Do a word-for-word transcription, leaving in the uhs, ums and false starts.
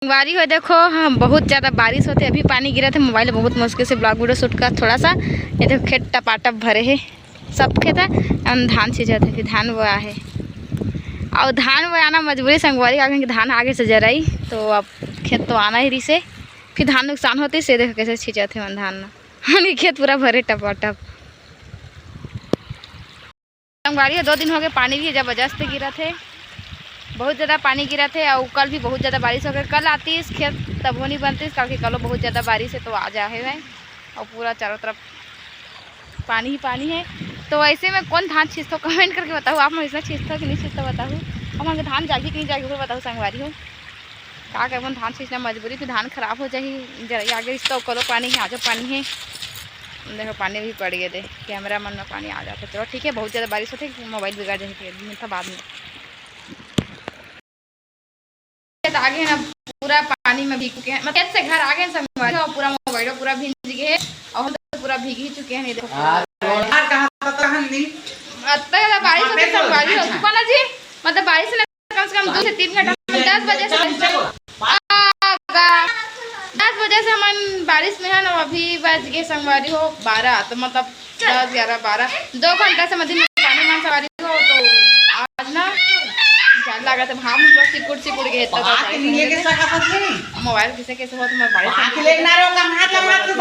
संगवारी हो, देखो, हम बहुत ज्यादा बारिश होथे, अभी पानी गिरत हे। मोबाइल बहुत मुश्किल से vlog video shoot कर थोड़ा सा। ये देखो, खेत टपाटप भरे हे, सब खेत हे, अउ धान छिंचत हे, फिर धान बोआ हे। अउ धान बोआना मजबूरी संगवारी, काबर कि धान आगे से जराई, तो अब खेत तो आना ही रिसे, फिर धान नुकसान होथे, से देखो कैसे छिंचत हे मन धान ना। हमन के खेत पूरा भरे टपाटप। संगवारी हो, दो दिन हो गए, पानी भी जबरदस्त गिरत हे, बहुत ज्यादा पानी गिरत हे। अउ कल भी बहुत ज्यादा बारिश हो गए, कल आतीस खेत तभो नहीं बनतीस, काबर कि कलो बहुत ज्यादा बारिश हे तो आ जा हे। अउ पूरा चारों तरफ पानी ही पानी हे। तो ऐसे में कौन धान छिंचथो, comment करके बताओ। आप मन ऐसा छिंचथो कि नहीं छिंचथो, बताओ। हमन के धान जागी कि नहीं जागी, वो बताओ संगवारी हो। का करबो, धान छिंचना मजबूरी, फिर धान खराब हो जाही। जरा आगे रिश्ता कलो पानी हे, आजो पानी हे। देखो, पानी भी पड़ गए दे, कैमरा मन में पानी आ जाता। चलो ठीक है, बहुत ज्यादा बारिश होथे, मोबाइल बिगड़ जाही, फिर मिलता बाद में। खेत आगे ना, पूरा पानी में भीग चुके हैं, मतलब खेत से घर आगे संगवारी हो, पूरा मोबाइल पूरा भींज गए है, और हम तो पूरा भीग ही चुके हैं। ये देखो, पूरा हाँ, रोड कहाँ तक हन नहीं? अतना ज्यादा बारिश होथे संगवारी हो, सुपना जी, मतलब बारिश में कम से कम दो से तीन घंटा, दस बजे से, आ, बा-, दस बजे से हमन बारिश में हन, अभी बज गए संगवारी हो बारह, तो मतलब दस, ग्यारह, बारह, दो घंटा से मध्य में पानी में संगवारी हो, तो आज ना डर लागत हे, भाप में पूरा सिकुड़ सिकुड़ के इतना ज्यादा बारिश हो गया। मोबाइल किसे कैसे हो, तो मैं बारिश में